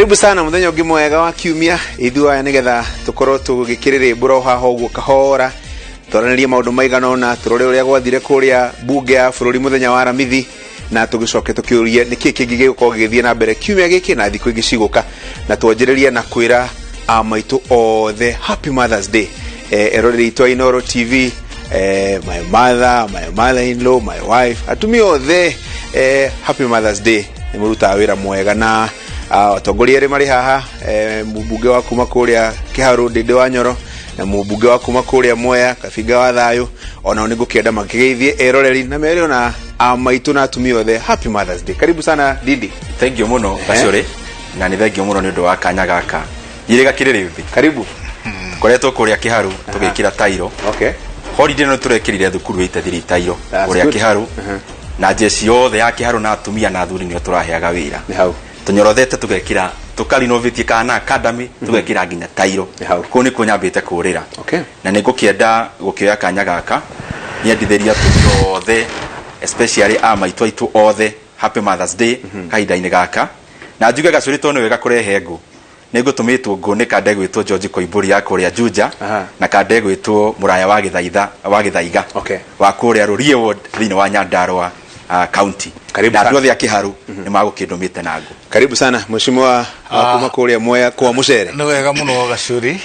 Karibu sana muthenya ũngĩ mwega wa kiumia ithuĩ aya nĩgetha tũkorwo tũgĩkĩrĩrĩmbũra o haha ũguo kahora, twaranĩrie maũndũ maigana ũna, tũrore ũrĩa gwathire kũrĩa bunge ya bũrũri mũthenya wa Aramithi, na tũgĩcoke tũkĩũrie nĩkĩ kĩngĩ gĩgũkorwo gĩgĩthiĩ na mbere kiumia gĩkĩ na thikũ ingĩ cigũka. Na twanjĩrĩrie na kwĩra a maitũ othe Happy Mother's Day. Eroreri itũ a Inooro TV, my mother, my mother in law, my wife, atumia othe, Happy Mother's Day. Nĩ mũrutaga wĩra mwega. Na atongoria erĩ marĩ haha, mũmbunge wa kuma kũrĩa Kĩharũ Ndĩndĩ wa Nyoro na mũmbunge wa kuma kũrĩa Mwea Kabinga wa Thayũ, onao nĩ ngũkĩenda makĩgeithie eroreri na mere ona a maitũ na atumia othe Happy Mother's Day. Karibu sana, Didi. Thank you mũno, Gacũrĩ, na nĩ thank you mũno nĩ ũndũ wa kanya gaka irĩga kĩrĩrĩmbĩ. Karibu. Koretwo kũrĩa Kĩharũ tũgĩkĩra tairo. Holiday ĩno tũrekĩrire thukuru ĩtethiri tairo That's kũrĩa good. Kĩharũ, na jeshi yothe ya Kĩharũ na atumia na athuri nĩo tũraheaga wĩra. Nĩ hau. Tũnyorothete tũgekĩra, tũkarinovĩtie kana academy, tũgekĩra nginya tairo. Nĩ hau. Kũu nĩkuo nyambĩte kũrĩra. Na nĩ ngũkĩenda gũkĩoya kanya gaka nyendithĩria atumia othe, especially a maitũ aitũ othe, Happy Mother's Day kahinda-inĩ gaka. Na njuge, Gacũrĩ, tondũ nĩ wega kũrehe ngũ, nĩ ngũtũmĩtwo ngũ nĩ kanda ĩgwĩtwo George Koimbũri ya kũrĩa Juja na kanda ĩgwĩtwo Mũraya wa Gĩthaitha wa Gĩthaiga wa kũrĩa Rũriĩ Ward thĩinĩ wa Nyandarua County. Karibu Na andũ sana. othe a Kĩharũ nĩ magũkĩndũmĩte na ngũ. Karibu sana, mheshimiwa wa kuma kũrĩa Mwea kwa Mũcere. Nĩ wega mũno, Gacũri.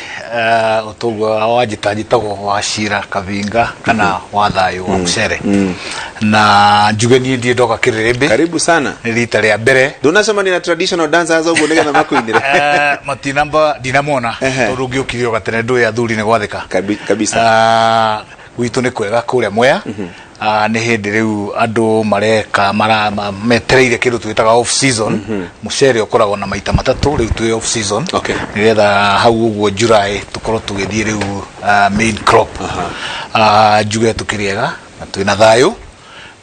Ũtũguo wanjĩta, njĩtagwo Wacira Kabinga kana wa Thayũ wa Mũcere, na njuge niĩ ndiĩ ndoka kĩrĩrĩmbĩ. Karibu sana. Nĩ rita rĩa mbere. Ndũnacemania na traditional dancers ũguo nĩgetha makũinĩre? Matinamba ndinamona. Tondũ ngĩũkire o gatene, ndũĩ athuri nĩ gwathĩka. Kabisa. Gwitũ nĩ kwega kũrĩa Mwea. Nĩ hĩndĩ rĩu andũ mareka metereire kĩndũ twĩtaga off season. Mũcere ũkoragwo na maita matatũ, rĩu twĩ off season, nĩgetha hau ũguo July tũkorwo tũgĩthiĩ rĩu main crop. Njuge tũkĩrĩega na twĩna thayũ,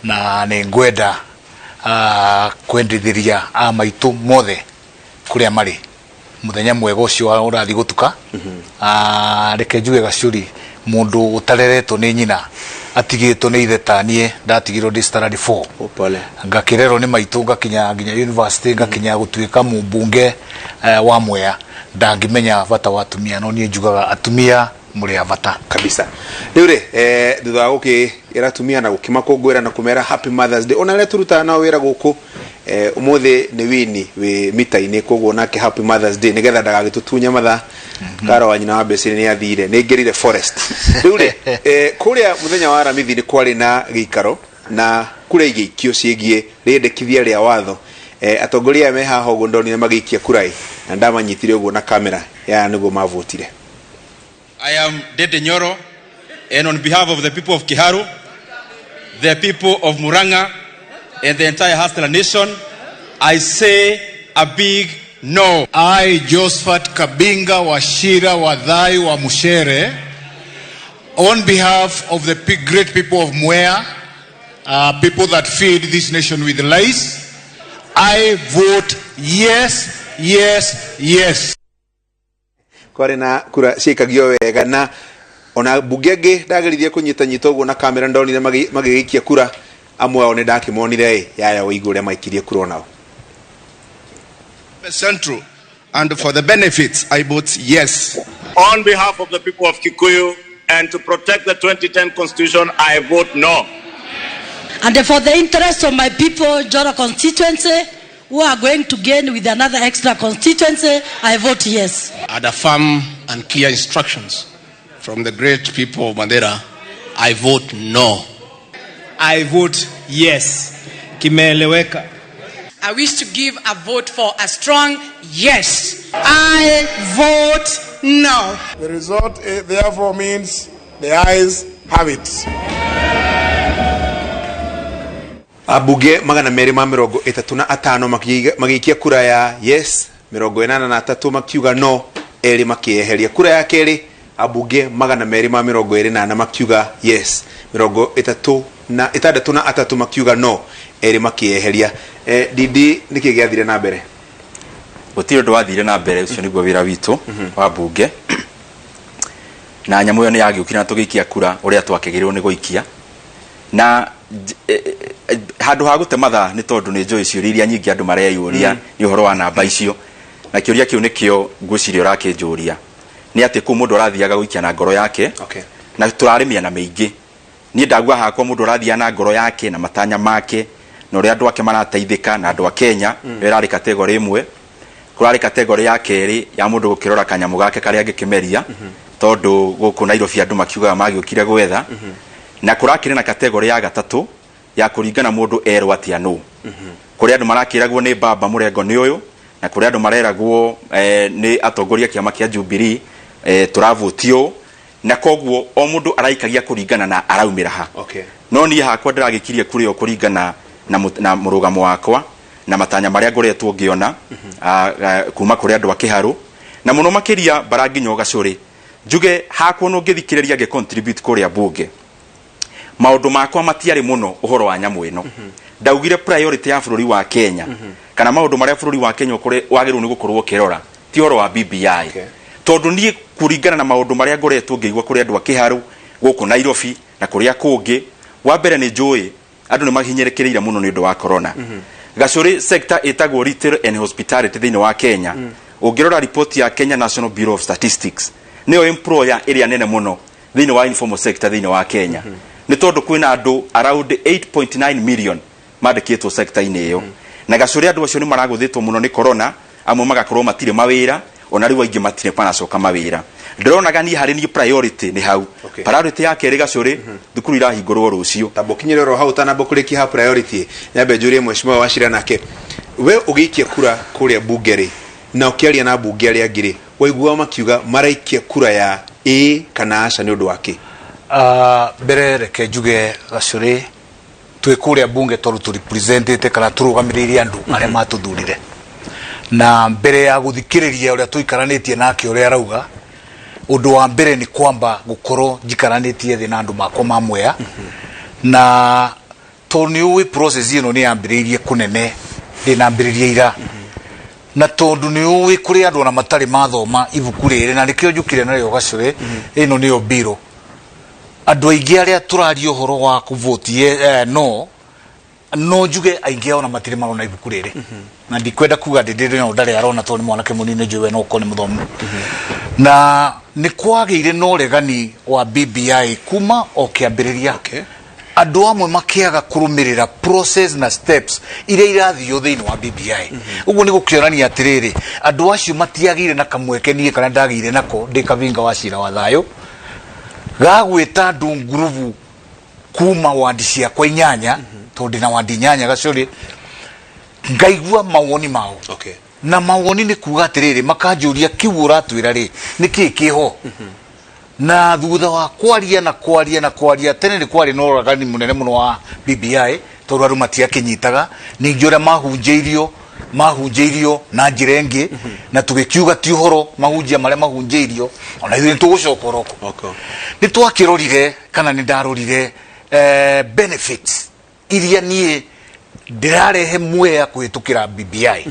na nĩ ngwenda kwendithĩria a maitũ mothe kũrĩa marĩ muthenya mwega ũcio wa ũrathiĩ gũtuka. Reke njuge, Gacũri, mũndũ ũtareretwo nĩ nyina, atigĩtwo nĩ ithe ta niĩ, ndatigirwo ndĩ standard 4. Oh, pole. Ngakĩrerwo nĩ maitũ, ngakinya nginya university, ngakinya gũtuĩka mũmbunge wa Mwea, ndangĩmenya bata wa atumia. No niĩ njugaga atumia mũrĩ a bata. Kabisa. Rĩu rĩ, thutha wa gũkĩra atumia na gũkĩmakũngũĩra na kũmera Happy Mother's Day, ona arĩa tũrutaga nao wĩra gũkũ, ũmũthĩ nĩ wini wĩ mita-inĩ, koguo nake Happy Mother's Day, nĩgetha ndagagĩtũtunye mathaa. Karo wa nyina wa Mbecire nĩ athire, nĩ ngĩrire forest. Rĩu rĩ, kũrĩa mũthenya wa Aramithi nĩ kwarĩ na gĩikaro na kura igĩikio ciĩgiĩ rĩendekithia rĩa watho. Atongoria aya me haha ũguo ndonire magĩikia kura ĩ, na ndamanyitire ũguo na kamera ya nĩguo mavotire. I am Dede Nyoro, and on behalf of the people of Kiharu, the people of Muranga, and the entire Hustler Nation, I say a big no. I, Josephat Kabinga Wachira Wathai wa Mushere, on behalf of the great people of Mwea, people that feed this nation with lies, I vote yes, yes. Kwarĩ na kura ciikagio wega, na ona mbunge angĩ ndageririe kũnyita nyita ũguo na kamera, ndonire magĩgĩikia kura. Amwe ao nĩ ndakĩmonire ĩ yaya ũigue ũrĩa maikirie kura onao. Central, and for the benefits, I vote yes. On behalf of the people of Kikuyu and to protect the 2010 Constitution, I vote no. And for the interest of my people, Njoro constituency, who are going to gain with another extra constituency, I vote yes. Under firm and clear instructions from the great people of Mathira, I vote no. I vote yes. Kimeeleweka. I wish to give a vote for a strong yes. I vote no. The result therefore means the ayes have it. Ambunge 235 magĩikia kura ya yes, 83 makiuga no, erĩ makĩeheria. Kura ya kerĩ, ambunge 224 makiuga yes, 63 makiuga no, erĩ makĩeheria. Didi, nĩkĩ gĩathire na mbere? Gũtirĩ ũndũ wathire na mbere. Ũcio nĩguo wĩra witũ wa mbunge, na nyamũ ĩyo nĩ yagĩũkire na tũgĩikia kura ũrĩa twakĩgĩrĩirwo nĩ gũikia na handũ ha gũte mathaa, nĩ tondũ nĩ njũĩ ciũria iria nyingĩ andũ mareyũria nĩ ũhoro wa namba icio. Na kĩũria kĩu nĩkĩo ngwĩciria ũrakĩnjũria, nĩ atĩ kũu mũndũ arathiaga gũikia na ngoro yake. Na tũrarĩ mĩena mĩingĩ. Niĩ ndagua hakwa mũndũ ũrathiaga na ngoro yake na matanya make na ũrĩa andũ ake marateithĩka na andũ a Kenya. Ĩyo ĩrarĩ category ĩmwe. Kũrarĩ category ya kerĩ ya mũndũ gũkĩrora kanyamũ gake karĩa angĩkĩmeria, tondũ gũkũ Nairobi andũ makiugaga magĩũkire gwetha. Na kũrakĩrĩ na category ya gatatũ ya kũringana mũndũ erwo atĩa nũ. Kũrĩ andũ marakĩragwo nĩ baba mũrengo nĩ ũyũ, na kũrĩ andũ mareragwo nĩ atongoria kĩama kĩa Jubilee, tũravotio ũũ, na koguo o mũndũ araikagia kũringana na araumĩra ha. No niĩ hakwa ndĩragĩkirie kura ĩyo kũringana na mũrũgamo wakwa na matanya marĩa ngoretwo ngĩona kuma kũrĩ andũ a Kĩharũ, na mũno makĩria bara nginya Gacũrĩ. Njuge hakwa no ngĩthikĩrĩria ngĩ contribute kũrĩa bunge, maũndũ makwa matiarĩ mũno ũhoro wa nyamũ ĩno. Ndaugire priority ya bũrũri wa Kenya, kana maũndũ marĩa bũrũri wa Kenya wagĩrĩirwo nĩ gũkorwo ũkĩrora ti ũhoro wa BBI. Tondũ niĩ kũringana na maũndũ marĩa ngoretwo ngĩigua kũrĩ andũ a Kĩharũ gũkũ Nairobi na kũrĩa kũngĩ, wa mbere nĩ njũĩ andũ nĩ mahinyĩrĩkĩrĩire mũno nĩ ũndũ wa corona. Gacũrĩ sector ĩtagwo retail and hospitality thĩinĩ wa Kenya, ũngĩrora report ya Kenya National Bureau of Statistics, nĩyo employer ĩrĩa nene mũno thĩinĩ wa informal sector thĩinĩ wa Kenya, nĩ tondũ kwĩna andũ around 8.9 million mandĩkĩtwo sector-inĩ ĩyo. Na Gacũrĩ andũ acio nĩ maragũthĩtwo mũno nĩ corona, amwe magakorwo matirĩ mawĩra, ona rĩu aingĩ matirĩ maracoka mawĩra. Ndĩronaga niĩ harĩ niĩ priority nĩ hau. Priority ya kerĩ, Gacũrĩ, thukuru irahingũrwo rũciũ. Tamba ũkinyĩre oro hau, ũtanamba kũrĩkia ha priority, nyambe njũrie mheshimiwa Wachira nake, we ũgĩikia kura kũrĩa bunge rĩ, na ũkĩaria na mbunge arĩa angĩ rĩ, waiguaga makiuga maraikia kura ya ĩĩ kana aca nĩ ũndũ wa kĩ? Mbere reke njuge, Gacũrĩ, twĩ kũrĩa bunge tondũ tũrepresentĩte kana tũrũgamĩrĩire andũ arĩa matũthurire, na mbere ya gũthikĩrĩria ũrĩa tũikaranĩtie nake ũrĩa arauga, ũndũ wa mbere nĩ kwamba gũkorwo njikaranĩtie thĩ na andũ makwa ma Mwea, na tondũ nĩ ũĩ process ĩno nĩ yambĩrĩirie kũnene ndĩnambĩrĩria ira, na tondũ nĩ ũĩ kũrĩ andũ ona matarĩ mathoma ibuku rĩrĩ, na nĩkĩo njũkire narĩo, Gacũrĩ. Ĩno nĩyo mbirũ andũ aingĩ arĩa tũraria ũhoro wa kũvoti no njuge aingĩ ao na matirĩ marona ibuku rĩrĩ, na ndikwenda kuga ndĩ no ndarĩ arona tondũ nĩ mwanake mũnini, njũĩ we no ũkorwo nĩ mũthomu. Na nĩ kwagĩire na ũregani wa BBI kuma o kĩambĩrĩria, andũ amwe makĩaga kũrũmĩrĩra process na steps iria irathio thĩinĩ wa BBI. Ũguo nĩ gũkĩonania atĩrĩrĩ, andũ acio matiagĩire na kamweke niĩ kana ndagĩire nako ndĩ Kabinga wa Cira wa Thayũ gagwĩta andũ ngurubu kuma wandi ciakwa 8, tondũ ndĩna wandi 8, Gacũrĩ, ngaigua mawoni mao. Na mawoni nĩ kuga atĩrĩrĩ, makanjũria kiu ũratwĩra rĩ nĩ kĩĩ kĩho. Na thutha wa kwaria na kwaria na kwaria, tene nĩ kwarĩ na ũragani mũnene mũno wa BBI, tondũ andũ matiakĩnyitaga, ningĩ ũrĩa mahunjĩirio na njĩra ĩngĩ, na tũgĩkiuga ti ũhoro mahunjia marĩa mahunjĩirio, ona ithuĩ nĩ tũgũcoka oroko. Nĩ twakĩrorire kana nĩ ndarorire benefits iria niĩ ndĩrarehe Mwea kũhĩtũkĩra BBI,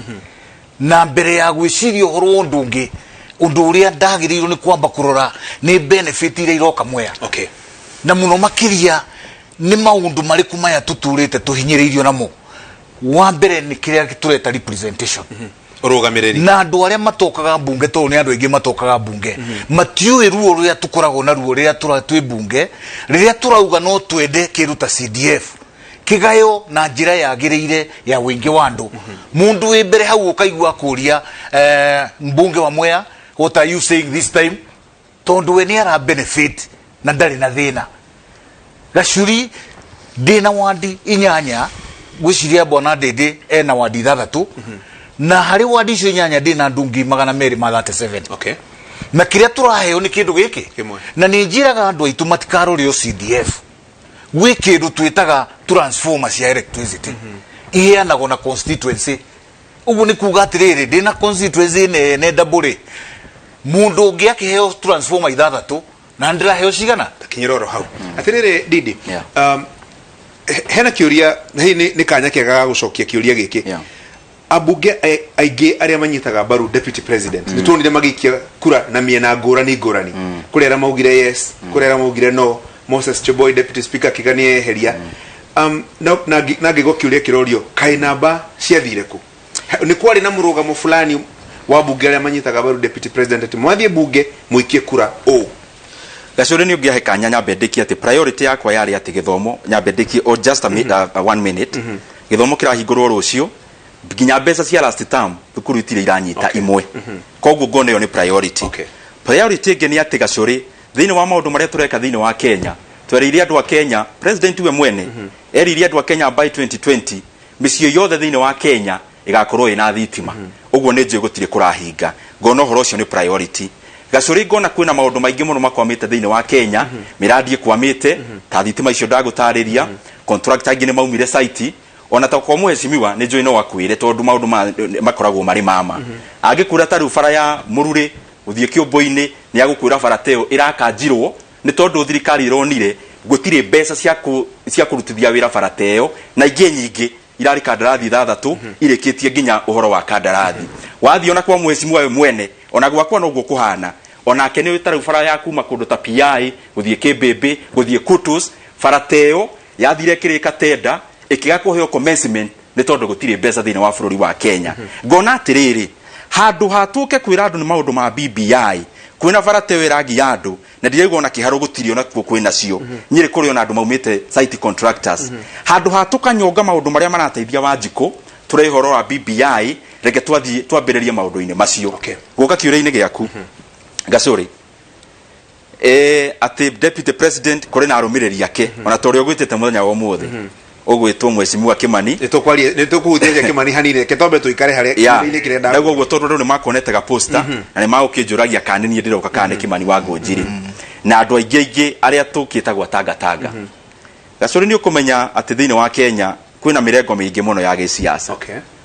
na mbere ya gwĩciria ũhoro wa ũndũ ũngĩ, ũndũ ũrĩa ndagĩrĩirwo nĩ kwamba kũrora nĩ benefit iria iroka Mwea, na mũno makĩria nĩ maũndũ marĩkũ maya tũtũrĩte tũhinyĩrĩirio namo. Wa mbere nĩ kĩrĩa tũreta representation, Ũrũgamĩrĩri. Na andũ arĩa matokaga mbunge, tondũ nĩ andũ aingĩ matokaga mbunge, matiũĩ ruo rũrĩa tũkoragwo naruo rĩrĩa twĩ mbunge, rĩrĩa tũrauga no twende kĩndũ ta CDF kĩgayo na njĩra yagĩrĩire ya ũingĩ wa andũ. Mũndũ wĩ mbere hau ũkaigua akũria, mbunge wa Mwea, what are you saying this time? Tondũ we nĩ ara benefit na ndarĩ na thĩna. Gacuri, ndĩna wandi 8, gwĩciria bwana Ndĩndĩ ena wandi 6, na harĩ wandi icio 8 ndĩna andũ 237,000. Na kĩrĩa tũraheo nĩ kĩndũ gĩkĩ. Kĩmwe. Na nĩ njĩraga andũ aitũ matikarore o CDF. Gwĩ kĩndũ twĩtaga transformer cia electricity, iheanagwo na constituency. Ũguo nĩ kuga atĩrĩrĩ, ndĩna constituency nene ndambũrĩ, mũndũ ũngĩ akĩheo transformer 6 na ndĩraheo cigana? Takinyĩra oro hau atĩrĩrĩ, Didi, hena kĩũria hihi nĩ kanya kega ga gũcokia kĩũria gĩkĩ. Ambunge aingĩ arĩa manyitaga mbaru deputy president nĩ tuonire magĩikia kura na mĩena ngũrani ngũrani. Kũrĩ arĩa maugire yes, kũrĩ arĩa maugire no. Moses Cheboy, deputy speaker, akiuga nĩ eheria. Na ngĩgwo kĩũria kĩrorio, kaĩ namba ciathire kũ? Nĩ kwarĩ na mũrũgamo fulani wa bunge arĩa manyitaga mbaru deputy president atĩ mwathiĩ bunge mũikie kura ũ. Gacũrĩ, nĩ ũngĩahe kanya nyambe ndĩkie atĩ priority yakwa yarĩ atĩ gĩthomo, nyambe ndĩkie o just a 1 minute. Gĩthomo kĩrahingũrwo rũciũ, nginya mbeca cia last term thukuru itirĩ iranyita imwe, koguo ngona ĩyo nĩ priority. Priority ĩngĩ nĩ atĩ, Gacũrĩ, thĩinĩ wa maũndũ marĩa tũreka thĩinĩ wa Kenya, twereire andũ a Kenya, president we mwene erĩire andũ a Kenya by 2020 mĩciĩ yothe thĩinĩ wa Kenya ĩgakorwo ĩna thitima. Ũguo nĩ njũĩ gũtirĩ kũrahinga, ngona ũhoro ũcio nĩ priority. Gacũrĩ, ngona kwĩna maũndũ maingĩ mũno makwamĩte thĩinĩ wa Kenya, mĩrandi ĩkwamĩte ta thitima icio ndagũtarĩria, contractor angĩ nĩ maumire site, ona ta kwa mheshimiwa nĩ njũĩ no akwĩre, tondũ maũndũ makoragwo marĩ mama angĩkwĩra ta rĩu bara ya Mũrurĩ gũthiĩ Kĩũmbũ-inĩ, nĩ agũkwĩra bara ta ĩyo ĩrakanjirwo nĩ tondũ thirikari ĩronire gũtirĩ mbeca cia kũrutithia wĩra bara ta ĩyo, na ingĩ nyingĩ irarĩ kandarathi ithathatũ irĩkĩtie nginya ũhoro wa kandarathi. Wathiĩ ona kwa mheshimiwa we mwene, ona gwakwa noguo kũhana, onake nĩ ta rĩu bara ya kuma kũndũ ta PI gũthiĩ Kĩmbĩmbĩ gũthiĩ Kutus, bara ta ĩyo yathire ĩkĩrĩka tenda ĩkĩga kũheo commencement nĩ tondũ gũtirĩ mbeca thĩinĩ wa bũrũri wa Kenya. Ngona atĩrĩrĩ, handũ hatũke kwĩra andũ nĩ maũndũ ma BBI, kwĩna bara ta ĩyo ĩragia andũ, na ndiraigua ona kĩharo gũtirĩ ona kuo kwĩna cio. Nyĩrĩ kũrĩ ona andũ maumĩte site contractors, handũ ha tũkanyonga maũndũ marĩa marateithia Wanjikũ tũrehe ũhoro wa BBI, reke twathiĩ twambĩrĩrie maũndũ-inĩ macio. Gũka kĩũria-inĩ gĩaku, Gacũrĩ, atĩ deputy president kũrĩ na arũmĩrĩri ake, ona ta ũrĩa ũgwĩtĩte mũthenya wa ũmũthĩ ũgwĩtwo mheshimiwa Kimani. Nĩ tũkũhutĩria Kimani hanini, reke twambe tũikare harĩa kĩũria-inĩ kĩrĩa Ndauga ũguo tondũ andũ nĩ makuonete ga poster na nĩ magũkĩnjũragia kana nĩ niĩ ndĩroka kana nĩ Kimani wa Ngũnjiri na andũ aingĩ aingĩ arĩa tũkĩtagwo tangatanga. Gacũrĩ, nĩ ũkũmenya atĩ thĩinĩ wa Kenya kwĩna mĩrengo mĩingĩ mũno ya gĩsiasa.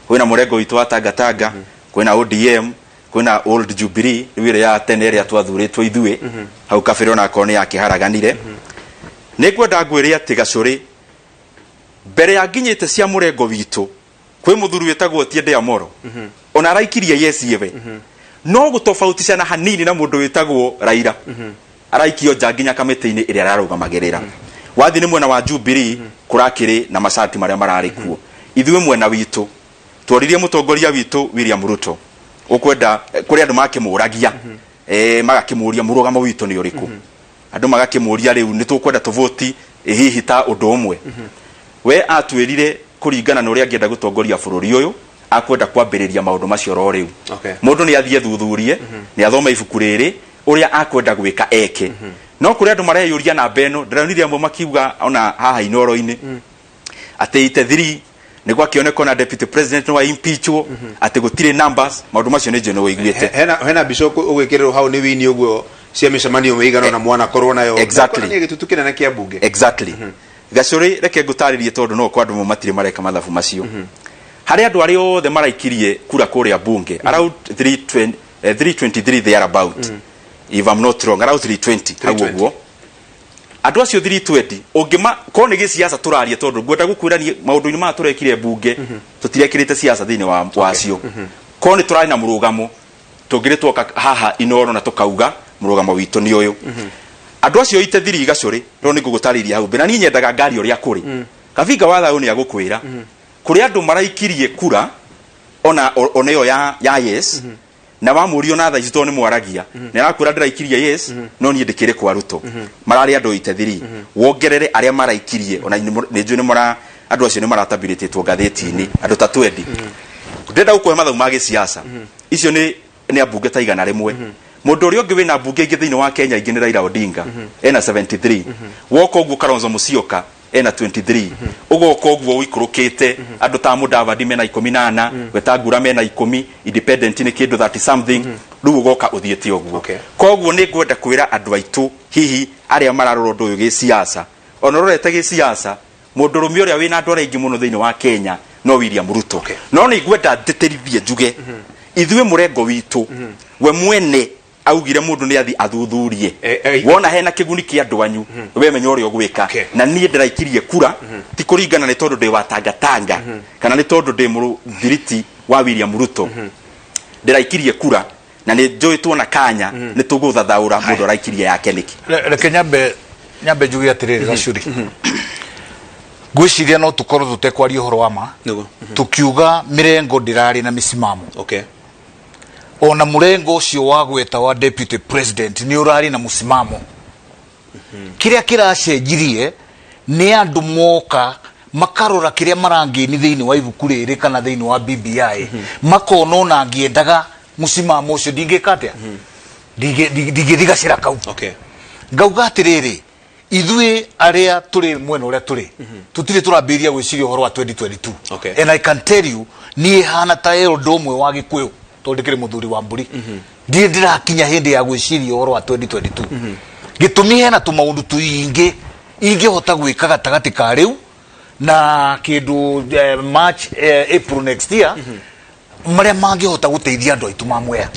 Kwĩna mũrengo witũ wa tangatanga, kwĩna ODM, kwĩna Old Jubilee, rĩu ĩrĩa ya tene ĩrĩa twathurĩtwo ithuĩ hau kabere, onakorwo nĩ yakĩharaganire. Nĩ ngwenda ngwĩre atĩ, Gacũrĩ, mbere ya nginyĩte cia mũrengo witũ, kwĩ mũthuri wĩtagwo Otiende Amoro, ona araikirie yes yewe, no gũtofauticana hanini na mũndũ wĩtagwo Raila, araikio nja nginya kamĩtĩ-inĩ ĩrĩa ararũgamagĩrĩra. Wathiĩ nĩ mwena wa Jubilee kũrakĩrĩ na macati marĩa mararĩ kuo. Ithuĩ mwena witũ tworirie mũtongoria witũ William Ruto, ũkwenda kũrĩ andũ makĩmũragia, magakĩmũria mũrũgamo witũ nĩ ũrĩkũ, andũ magakĩmũria rĩu nĩ tũkwenda tũvoti hihi ta ũndũ ũmwe. We atwĩrire kũringana na ũrĩa angĩenda gũtongoria bũrũri ũyũ, akwenda kwambĩrĩria maũndũ macio ro rĩu. Mũndũ nĩ athiĩ thuthurie, nĩ athome ibuku rĩrĩ ũrĩa akwenda gwĩka eke. No kũrĩ andũ mareyũria namba ĩno, ndĩronire amwe makiuga ona haha Inoro-inĩ atĩ 83 nĩ gwakĩoneka ona deputy president no impeachwo, atĩ gũtirĩ numbers. Maũndũ macio nĩ njũĩ nĩ ũiguĩte. Hena mbica ũgwĩkĩrĩrwo hau nĩ wini ũguo cia mĩcemanio mĩigana na mwanakorwo nayo. Nĩ gĩtutu kĩnene kĩa bunge. Exactly. Gacũrĩ, reke ngũtarĩrie, tondũ no kwa andũ matirĩ mareka mathabu macio. Harĩ andũ arĩa othe maraikirie kura kũrĩa bunge, around 320, 323 thereabout, if I'm not wrong, around 320 hau ũguo. Andũ acio 320 ũngĩma korwo nĩ gĩciaca tũraria, tondũ ngwenda gũkwĩra niĩ maũndũ-inĩ maya tũrekire bunge tũtirekĩrĩte siasa thĩinĩ wa wacio. Korwo nĩ tũrarĩ na mũrũgamo, tũngĩrĩ twoka haha Inoro na tũkauga mũrũgamo witũ nĩ ũyũ. Andũ acio ite thiri, Gacũrĩ, no nĩ ngũgũtarĩria hau mbere, na niĩ nyendaga ngari ũrĩa kũrĩ. Kabinga wa thayũ nĩ agũkwĩra kũrĩ andũ maraikirie kura ona ĩyo ya yes, na wamũrio na thaa ici, tondũ nĩ mwaragia, nĩ arakwĩra ndĩraikirie yes, no niĩ ndĩkĩrĩ kwa Ruto. Mararĩ andũ ite thiri, wongerere arĩa maraikirie, ona nĩ njũĩ nĩ mara andũ acio nĩ maratabirĩtĩtwo ngathĩti-inĩ, andũ ta 20. Ndĩrenda gũkũhe mathabu ma gĩsiasa. Icio nĩ ambunge ta 100. Mũndũ ũrĩa ũngĩ wĩna mbunge ingĩ thĩinĩ wa Kenya ingĩ nĩ Raila Odinga, ena 73. Woka ũguo Kalonzo Musyoka ena 23. Ũgoka ũguo ũikũrũkĩte, andũ ta Mudavadi mena 14, Wetangula mena 10, independent nĩ kĩndũ 30 something. Rĩu ũgoka ũthiĩte ũguo. Koguo nĩ ngwenda kwĩra andũ aitũ hihi arĩa mararora ũndũ ũyũ gĩsiasa, ona ũrorete gĩsiasa, mũndũrũme ũrĩa wĩna andũ arĩa aingĩ mũno thĩinĩ wa Kenya no William Ruto. No nĩ ngwenda ndĩtĩrithie njuge ithuĩ mũrengo witũ, we mwene augire mũndũ nĩ athi athuthurie, wona hena kĩguni kĩa andũ anyu, we menya ũrĩa ũgwĩka. Na niĩ ndĩraikirie kura ti kũringana nĩ tondũ ndĩ wa tangatanga kana nĩ tondũ ndĩ mũthiriti wa William Ruto. Ndĩraikirie kura na nĩ njũĩ tuona kanya nĩ tũgũthathaũra mũndũ araikirie yake nĩkĩ. Reke nyambe njuge atĩrĩrĩ, Gacũrĩ, ngwĩciria no tũkorwo tũtekwaria ũhoro wa ma tukiuga mĩrengo ndĩrarĩ na mĩsimamo. Ona murengo ũcio wa gweta wa deputy president nĩ ũrarĩ na mũsimamo. Kĩrĩa kĩracenjirie nĩ andũ moka makarora kĩrĩa marangĩni thĩinĩ wa ibuku rĩrĩ kana thĩinĩ wa BBI, makona ona ngĩendaga mũsimamo ũcio ndingĩka atĩa, ndingĩthi gacĩra kau. Ngauga atĩrĩrĩ, ithuĩ arĩa tũrĩ mwena ũrĩa tũrĩ tũtirĩ tũrambĩrĩria gwĩciria ũhoro wa 2022. And I can tell you, niĩ hana ta ũndũ ũmwe wa Gĩkũyũ, tondũ ndĩkĩrĩ mũthuri wa mbũri, ndirĩ ndĩrakinya hĩndĩ ya gwĩciria ũhoro wa 2022. Gĩtũmi, hena tũmaũndũ tũingĩ ingĩhota gwĩka gatagatĩ ka rĩu na kĩndũ March, April next year, marĩa mangĩhota gũteithia andũ aitũ ma Mwea.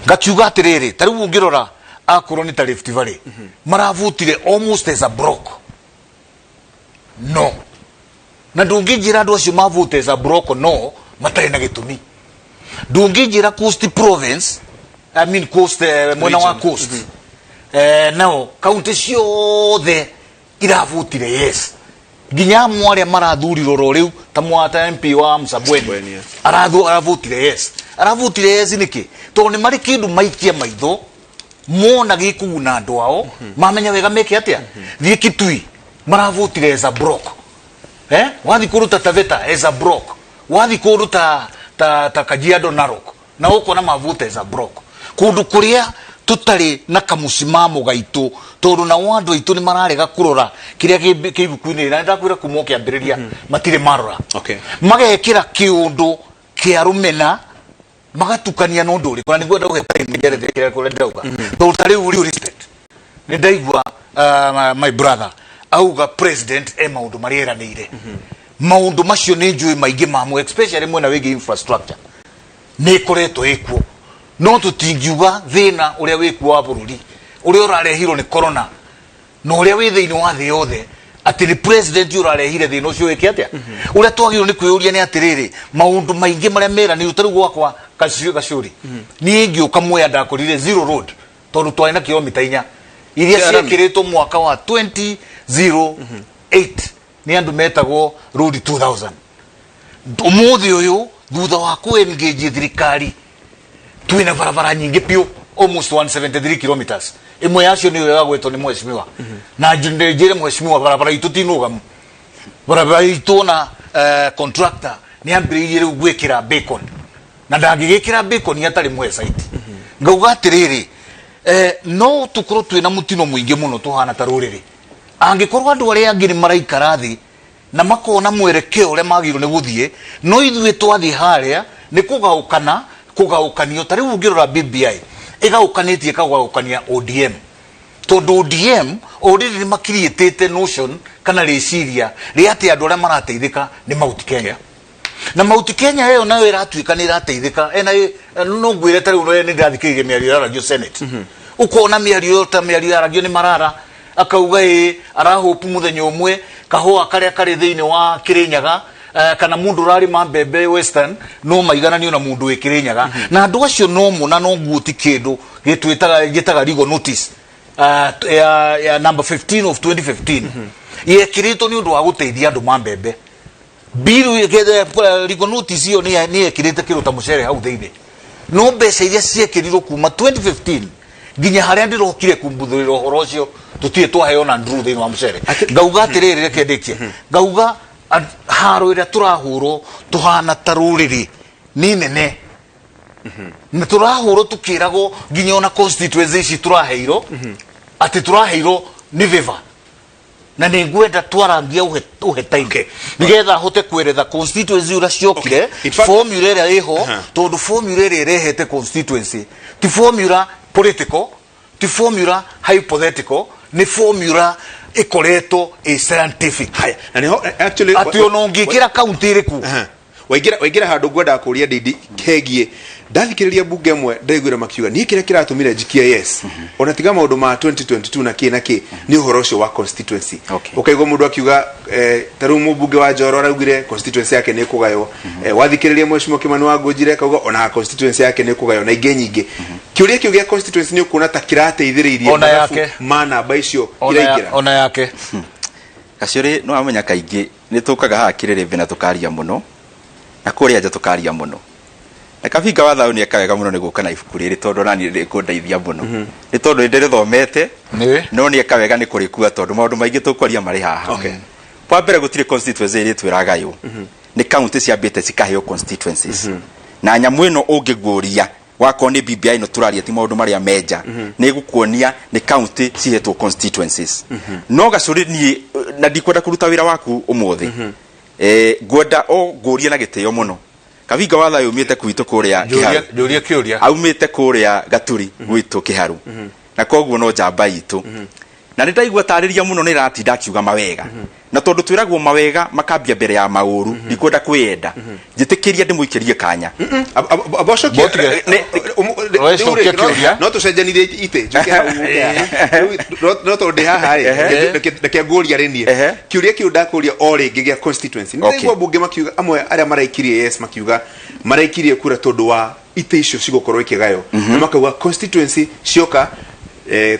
Ngakiuga atĩrĩrĩ, ta rĩu ũngĩrora akorwo nĩ ta Rift Valley, maravutire almost as a block no, na ndũngĩnjĩra andũ acio mavote as a block no matarĩ na gĩtũmi. Ndũngĩnjĩra Coast Province, I mean Coast, mwena wa Region. Coast, nao kaunti ciothe iravutire yes, nginya amwe arĩa marathurirwo ro rĩu ta mwata MP wa Msambweni. Msambweni, yeah. Aravutire yes. Aravutire yes nĩkĩ? Tondũ nĩ marĩ kĩndũ maikia maitho mona gĩkũguna andũ ao, mamenya wega meke atĩa. Thiĩ Kitui, maravutire as a block. Wathi kũndũ ta Taveta, as a block. Wathi kũndũ ta Kajiado, Narok, na ũkona mavute as a block, kũndũ kũrĩa tũtarĩ na kamusimamo gaitũ, tondũ nao andũ aitũ nĩ mararega kũrora kĩrĩa kĩ ibuku-inĩ. Na nĩndakwĩra kuma ũkĩambĩrĩria matirĩ marora. Magekĩra kĩũndũ kĩa rũmena, magatukania na ũndũ ũrĩkũ, na nĩguo ndauge time njerethere kĩrĩa kũrĩa ndĩrauga. Tondũ ta rĩu real estate, nĩ ndaigua my brother auga president e maũndũ marĩa eranĩire. Maũndũ macio nĩ njũĩ maingĩ mamo, especially mwena wĩgiĩ infrastructure nĩ ĩkoretwo ĩkuo, no tũtingiuga thĩna ũrĩa wĩkuo wa bũrũri ũrĩa ũrarehirwo nĩ corona na ũrĩa wĩ thĩinĩ wa thĩ yothe atĩ nĩ president ũrarehire thĩna ũcio wĩke atĩa. Ũrĩa twagĩrĩirwo nĩ kwĩyũria nĩ atĩrĩrĩ, maũndũ maingĩ marĩa meranĩirwo, ta rĩu gwakwa Gacũri, niĩ ngĩũka Mwea ndakorire zero road, tondũ twarĩ na kilomita 4 iria Cia rami. ciĩkĩrĩtwo mwaka wa 2008 nĩ andũ metagwo road 2000. Ũmũthĩ ũyũ, thutha wa kũ engage thirikari, twĩna barabara nyingĩ biũ, almost 173 kilometers. Ĩmwe yacio nĩ ĩyo yagwetwo nĩ mheshimiwa, na njĩre mheshimiwa barabara itũ ti nũgamu. Barabara itũ na contractor nĩ ambĩrĩirie rĩu gwĩkĩra bacon, na ndangĩgĩkĩra bacon atarĩ mũhe site. Ngauga atĩrĩrĩ, no tũkorwo twĩna mũtino mũingĩ mũno tũhana ta rũrĩrĩ angĩkorwo andũ arĩa angĩ nĩ maraikara thĩ na makona mwerekeo ũrĩa magĩrĩirwo nĩ gũthiĩ, no ithuĩ twathiĩ harĩa nĩ kũgaũkana, kũgaũkanio. Ta rĩu ũngĩrora BBI ĩgaũkanĩtie, ĩkagaũkania ODM, tondũ ODM already nĩ makiriĩtĩte notion kana rĩciria rĩa atĩ andũ arĩa marateithĩka nĩ Mount Kenya, na Mount Kenya ĩyo nayo ĩratuĩka nĩ ĩrateithĩka. Ena no ngwĩre, ta rĩu nĩ ndĩrathikĩrĩria mĩario yaragio Senate, ũkona mĩario ĩyo ta mĩario yaragio nĩ Marara, akauga ĩ arahopu mũthenya ũmwe kahũa karĩa karĩ thĩinĩ wa Kĩrĩnyaga, kana mũndũ ũrarĩma mbembe Western no maigananio na mũndũ wĩ Kĩrĩnyaga. Na andũ acio no mona no nguoti kĩndũ gĩtwĩtaga gĩtaga legal notice ya number 15 of 2015 yekĩrĩtwo nĩ ũndũ wa gũteithia andũ ma mbembe. Biru legal notice ĩyo nĩ yekĩrĩte kĩndũ ta mũcere hau thĩinĩ, no mbeca iria ciekĩrirwo kuma 2015 nginya harĩa ndĩrokire kumbuthũrĩra ũhoro ũcio, tũtirĩ twaheo na nduru thĩinĩ wa mũcere. Ngauga atĩrĩrĩ, reke ndĩkie. Ngauga haro ĩrĩa tũrahũrwo tũhana ta rũrĩrĩ nĩ nene, na tũrahũrwo tũkĩragwo nginya ona constituency ici tũraheirwo atĩ tũraheirwo nĩ favor, na nĩ ngwenda twarangia ũhe time nigetha hote kweretha constituency ũrĩa ciokire, In fact- formula ĩrĩa ĩho. Tondũ formula ĩrĩa ĩrehete constituency ti formula political, ti formula hypothetical, nĩ formula ĩkoretwo ĩ scientific. Haya, na niho actually atĩ ona ũngĩkĩra kaunti ĩrĩkũ. Aha. Waingĩra handũ ngwendaga kũria ndindi hegiĩ. Ndathikĩrĩria mbunge ĩmwe, ndaiguire makiuga niĩ kĩrĩa kĩratũmire njikie yes, ona tiga maũndũ ma 2022 na kĩ na kĩ, nĩ ũhoro ũcio wa constituency. Ũkaigua mũndũ akiuga, ta rĩu mũmbunge wa Njoro araugire constituency yake nĩ ĩkũgaywo. Wathikĩrĩria mheshimiwa Kimani wa Ngũnjire akauga ona constituency yake nĩ ĩkũgaywo, na ingĩ nyingĩ. Kĩũria kĩu gĩa constituency nĩ ũkuona ta kĩrateithĩrĩirie Ona mathabu yake. ma namba icio Ona iraingĩra? Ona yake. Gacũrĩ, nĩ wamenya kaingĩ nĩ tũkaga haha kĩrĩrĩmbĩ na tũkaria mũno, na kũrĩa nja tũkaria mũno. Na Kabinga wa Thayũ nĩ eka wega mũno nĩ gũka na ibuku rĩrĩ, tondũ nani rĩkũndeithia mũno, nĩ tondũ nĩ ndĩrĩthomete, no nĩ eka wega nĩ kũrĩkua, tondũ maũndũ maingĩ tũkwaria marĩ haha. Kwa mbere, gũtirĩ constituency ĩrĩtwo ĩragaywo, nĩ county ciambĩte cikaheo constituencies. Na nyamũ ĩno ũngĩguũria wakorwo nĩ BBI ĩno tũraria, ti maũndũ marĩa menja, nĩ gũkuonia nĩ county cihetwo constituencies. No gacũrĩ, niĩ na ndikwenda kũruta wĩra waku ũmũthĩ, ngwenda o ngũrie na gĩtĩo mũno. Kabinga wa Thayũ umĩte gwitũ kũrĩa Kĩharu. Njũrie kĩũria. Aumĩte kũrĩa Gaturi gwitũ Kĩharu, na koguo no njamba itũ, na nĩ ndaigua tarĩria mũno, nĩ ratinda akiuga mawega, na tondũ twĩragwo mawega makambia mbere ya maũru, ndikwenda kwĩyenda, njĩtĩkĩria ndĩmũikĩrie kanya. Wecokia kĩũria. No tũcenjanithie itĩ, njuke hau ũke haha. Rĩu, no tondũ ndĩ haha rĩ, reke ngũria rĩ, niĩ kĩũria kĩu ndakũria o rĩngĩ gĩa constituency. Nĩ ndaigua mbunge makiuga, amwe arĩa maraikirie yes makiuga maraikirie kura tondũ wa itĩ icio cigũkorwo ikĩgaywo, na makauga constituency cioka,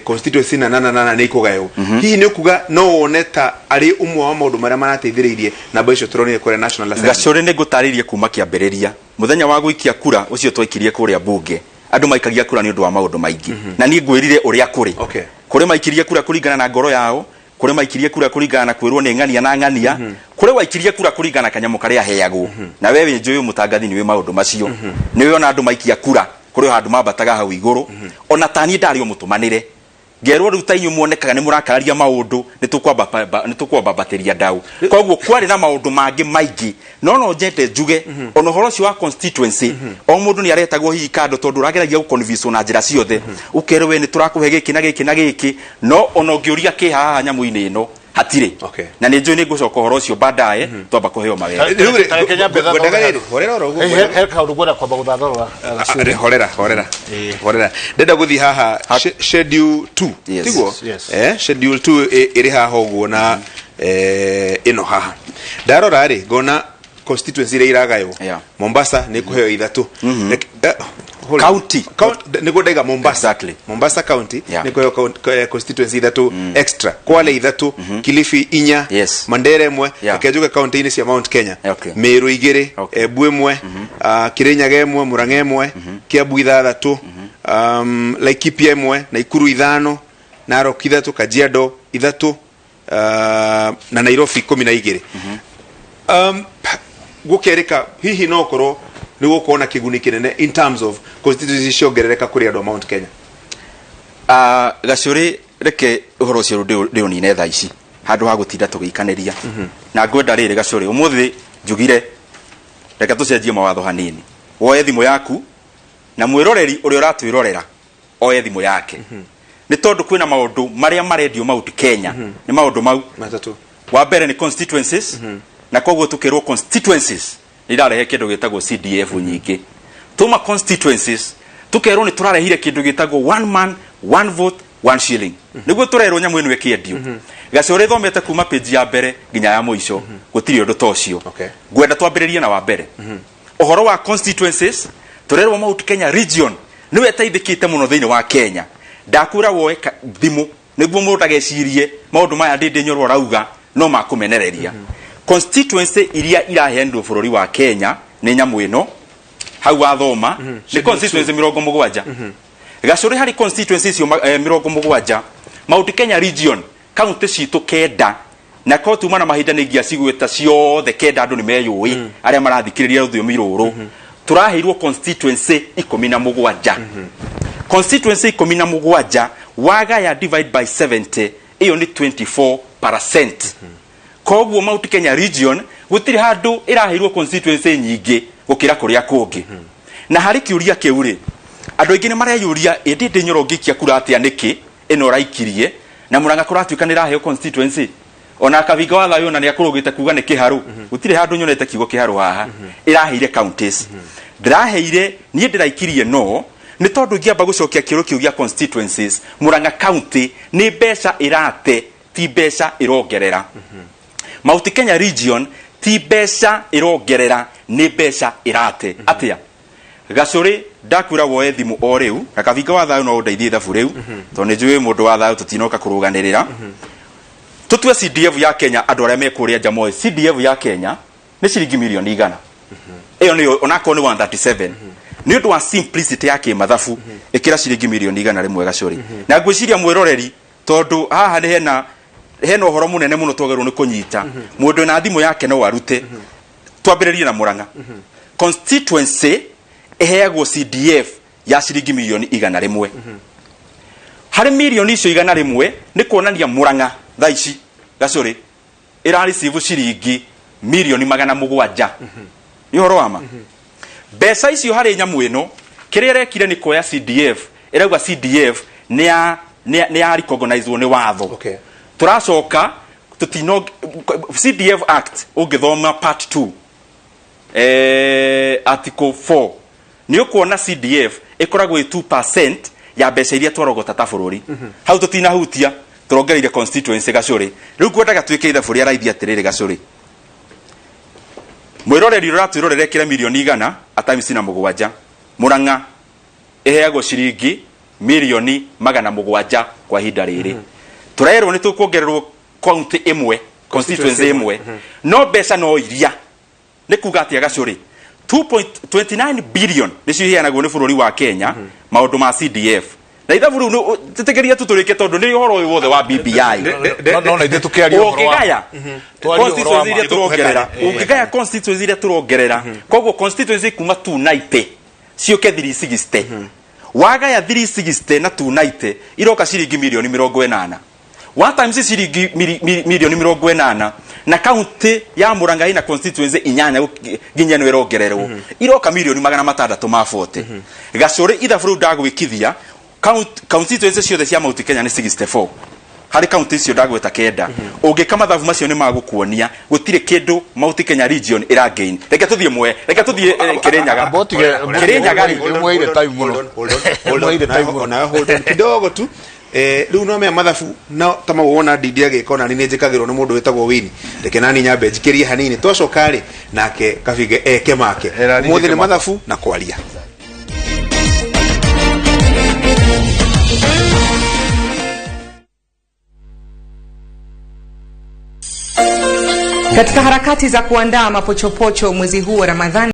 constituency na na na na nĩ ikũgaywo. Hihi nĩ ũkuga no wone ta arĩ ũmwe wa maũndũ marĩa marateithĩrĩirie namba icio tũronire kũrĩa National Assembly? Gacũrĩ, nĩ ngũtarĩrie kuma kĩambĩrĩria. Mũthenya wa gũikia kura ũcio twaikirie kũrĩa bunge, andũ maikagia kura nĩ ũndũ wa maũndũ maingĩ, na niĩ ngwĩrire ũrĩa kũrĩ. Kũrĩ maikirie kura kũringana na ngoro yao, kũrĩ maikirie kura kũringana na kwĩrwo nĩ ng'ania na ng'ania, kũrĩ waikirie kura kũringana na kanyamũ karĩa aheagwo. Na we wĩ njũĩ mũtangathi, nĩ wĩ maũndũ macio, nĩ wĩ ona andũ maikia kura kũrĩ o handũ mambataga hau igũrũ. Ona taniĩ ndarĩ o mũtũmanĩre, ngerwo rĩu ta inyuĩ muonekaga nĩ mũrakararia maũndũ, nĩ tũkwambambatĩria ndau. Koguo kwarĩ na maũndũ mangĩ maingĩ, no njende njuge ona ũhoro ũcio wa constituency, o mũndũ nĩ aretagwo hihi kando, tondũ ũrageragia gũconvince na njĩra ciothe, ũkerwo we nĩ tũrakũhe gĩkĩ na gĩkĩ na gĩkĩ, no ona ũngĩũria kĩ haha nyamũ-inĩ ĩno hatirĩ. Na nĩ njũĩ nĩ ngũcoka ũhoro ũcio baadaye, twamba kũheo mawega. Rĩu rĩ, ngwendaga rĩrĩ, horera oro ũguo. He kaũndũ ngwenda kwamba gũthatharũra. Ah, horera, horera, horera, ndenda gũthiĩ haha schedule 2. Yes. Tiguo? Yes. Schedule 2 ĩrĩ haha ũguo, na ĩno haha ndarora rĩ, ngona constituency iria iragaywo. Mombasa nĩ kũheo ithatũ. Hold on. County. Nĩguo ndaiga Mombasa. Exactly. Mombasa County nĩ kũheo constituency ithatũ extra, Kwale ithatũ, Kilifi inya, Mandera ĩmwe. Reke njuge county-inĩ cia Mount Kenya: Meru igĩrĩ, Embu ĩmwe, Kirinyaga ĩmwe, Murang'a ĩmwe, Kiambu ithathatũ, Laikipia ĩmwe, Naikuru ithano, Narok ithatũ, Kajiado ithatũ, na Nairobi 12. Gũkerĩka hihi no korwo nĩ gũkorwo na kĩguni kĩnene in terms of constituency ciongerereka kũrĩ andũ a Mount Kenya? Ah, gacũrĩ, reke ũhoro ũcio ndĩũnine thaa ici handũ ha gũtinda tũgĩikanĩria. Na ngwenda rĩrĩ, gacũrĩ, ũmũthĩ njugire reke tũcenjie mawatho hanini. Woe thimũ yaku, na mwĩroreri ũrĩa ũratwĩrorera oe thimũ yake, nĩ tondũ kwĩna maũndũ marĩa marendio Mount Kenya. Nĩ maũndũ mau matatũ. Wa mbere nĩ constituencies, na koguo tukĩrwo constituencies nĩ irarehe kĩndũ gĩtagwo CDF nyingĩ. Tuma constituencies, tukerwo nĩ tũrarehire kĩndũ gĩtagwo one man, one vote, one shilling. Nĩguo tũrerwo nyamũ ĩno ĩkĩendio. Gacũrĩ, thomete kuma page ya mbere nginya ya mũico, gũtirĩ ũndũ ta ũcio. Ngwenda twambĩrĩrie na wa mbere, ũhoro wa constituencies. Tũrerwo Mount Kenya region nĩwe ĩteithĩkĩte mũno thĩinĩ wa Kenya. Ndakwĩra woe thimũ nĩguo mũndũ ndagecirie maũndũ maya ndĩndĩ Nyoro arauga no makũmenereria. Constituency iria iraheanirwo bũrũri wa Kenya nĩ nyamũ ĩno hau wathoma, nĩ constituency 70. Gacũrĩ, harĩ constituency icio 70, Mount Kenya region kaunti citũ kenda, na ko tuma na mahinda nĩ ingĩacigwĩta ciothe kenda, andũ nĩ meyũĩ arĩa marathikĩrĩria rũthiomi rũrũ. Tũraheirwo constituency 17. Constituency 17 wagaya, divide by 70, ĩyo nĩ 24%. Koguo Mount Kenya region gũtirĩ handũ ĩraheirwo constituency nyingĩ gũkĩra kũrĩa kũngĩ. Na harĩ kĩũria kĩu rĩ, andũ aingĩ nĩ mareyũria, ĩndĩ ndĩ Nyoro ngĩikia kura atĩa? Nĩkĩ ĩno ũraikirie na Mũrang'a kũratuĩka nĩ ĩraheo constituency? Ona Kabinga wa Thayũ ona nĩ akũrũgĩte kuga nĩ kĩharũ. Gũtirĩ handũ nyonete kiugo kĩharũ haha. Ĩraheire counties, ndĩraheire niĩ ndĩraikirie, no nĩ tondũ ingĩamba gũcokia kĩũrũ kĩu gĩa constituencies, Mũrang'a county nĩ mbeca ĩrate, ti mbeca ĩrongerera. Mount Kenya region ti mbeca ĩrongerera, nĩ mbeca ĩrate. Atĩa, gacũrĩ? Ndakwĩra woe thimũ o rĩu, na Kabinga wa Thayũ no ũndeithie ithabu rĩu, tondũ nĩ njũĩ mũndũ wa thayũ, tũtinoka kũrũganĩrĩra. Tũtue CDF ya Kenya, andũ arĩa me kũrĩa nja moĩ CDF ya Kenya nĩ ciringi mirioni 100. Ĩyo nĩyo onakorwo nĩ 137. Nĩ ũndũ wa simplicity ya kĩmathabu, ĩkĩra ciringi mirioni 100 gacũrĩ. Na ngwĩciria mwĩroreri, tondũ haha nĩ hena ũhoro mũnene mũno twagĩrĩirwo nĩ kũnyita, mũndũ na thimũ yake no arute. Twambĩrĩrie na Murang'a constituency, ĩheagwo CDF ya ciringi mirioni 100. Harĩ mirioni icio 100, nĩ kuonania Murang'a thaa ici gacũrĩ ĩrareceive ciringi mirioni 700. Nĩ ũhoro wa ma. Mbeca icio harĩ nyamũ ĩno, kĩrĩa ĩrekire nĩ kuoya CDF, ĩrauga CDF nĩ ya recognizwo nĩ watho. Tũracoka tũtino CDF Act, ũngĩthoma part 2 article 4, nĩ ũkuona CDF ĩkoragwo ĩ 2% ya mbeca iria twarogota ta bũrũri. Hau tũtinahutia, tũrongereire constituency gacũrĩ. Rĩu ngwendaga twĩke ithabu rĩa raithi atĩrĩrĩ gacũrĩ. Mwĩroreri ũratwĩrorera, ĩkĩra mirioni 100 atimes na 7. Murang'a ĩheagwo ciringi mirioni 700 kwa ihinda rĩrĩ. Tũrerwo nĩ tũkuongererwo county ĩmwe, constituency ĩmwe, no mbeca no iria. Nĩ kuga atĩa gacũrĩ? 2.29 billion nĩcio iheanagwo nĩ bũrũri wa Kenya maũndũ ma CDF na ithabu rĩu tĩtĩkĩria tu tũrĩke, tondũ nĩ ũhoro ũyũ wothe wa BBI. No na ithuĩ tũkĩaria ũhoro wa Ũngĩgaya Twarie ũhoro wa constituency iria tũrongerera, ũngĩgaya constituency iria tũrongerera, koguo constituency kuma 290 ciũke 360, wagaya 360 na 290 iroka ciringi mirioni 80. Wa times ciringi mirioni 80 na kaunti ya Murang'a ina constituency inyanya nginya ĩno ĩrongererwo, iroka mirioni 640 gacũrĩ. Ithabu rĩu ndagwĩkithia, constituency ciothe cia Mount Kenya nĩ 64. Harĩ kaunti icio ndagweta kenda, ũngĩka mathabu macio nĩ magũkuonia gũtirĩ kĩndũ Mount Kenya region ĩragain. Reke tũthiĩ mwe, reke tũthiĩ Kĩrĩnyaga. Amba ũtige- Kĩrĩnyaga rĩ, Ũmweire time mũno. Ũmweire time mũno. Onawe hold on kidogo tu. Rĩu no mea mathabu no ta mau wona ndindi agĩka, ona nĩ njĩkagĩrwo nĩ mũndũ wĩtagwo Wini. Reke nani nyambe njikĩrie hanini, twacoka rĩ nake Kabinge eke make. Ĩra, Ũmũthĩ nĩ make. mathabu na kwaria. Katika harakati za kuandaa mapochopocho mwezi huu wa Ramadhani.